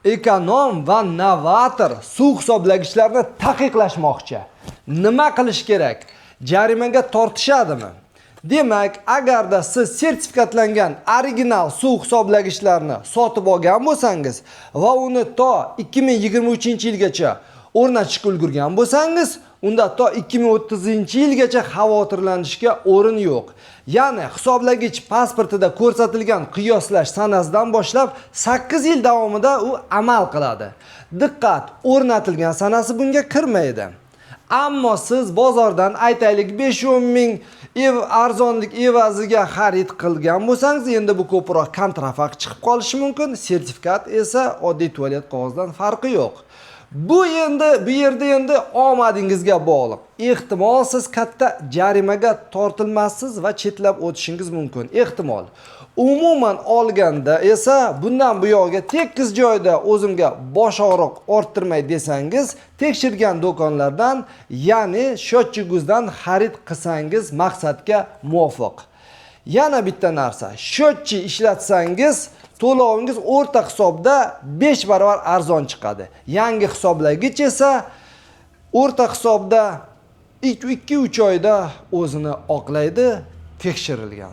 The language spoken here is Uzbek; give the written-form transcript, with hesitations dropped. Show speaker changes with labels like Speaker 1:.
Speaker 1: Ekonom va novator suv hisoblagichlarni taqiqlashmoqchi. Nima qilish kerak? Jarimaga tortishadimi? Demak, agarda siz sertifikatlangan original suv hisoblagichlarni sotib olgan bo'lsangiz va uni to 2023-yilgacha o'rnatishga ulgurgan bo'lsangiz, unda to 2030-yilgacha xavotirlanishga o'rin yo'q. Ya'ni hisoblagich pasportida ko'rsatilgan qiyoslash sanasidan boshlab 8 yil davomida u amal qiladi. Diqqat, o'rnatilgan sanasi bunga kirmaydi. Ammo siz bozordan, aytaylik, 5-10 ming ev arzonlik evaziga xarid qilgan bo'lsangiz, endi bu ko'proq kontrafakt chiqib qolishi mumkin. Sertifikat esa oddiy tualet qog'ozidan farqi yo'q. Bu endi bu yerda endi omadingizga bog'liq. Ehtimol, siz katta jarimaga tortilmassiz va chetlab o'tishingiz mumkin. Ehtimol. Umuman olganda esa bundan buyog'iga tekis joyda o'zimga bosh og'riq orttirmay desangiz, tekshirgan do'konlardan, ya'ni счетчик.uzdan xarid qilsangiz maqsadga muvofiq. Yana bitta narsa, счетчик ishlatsangiz, to'lovingiz o'rta hisobda 5 barobar arzon chiqadi. Yangi hisoblagich esa o'rta hisobda 2-3 oyda o'zini oqlaydi, tekshirilgan.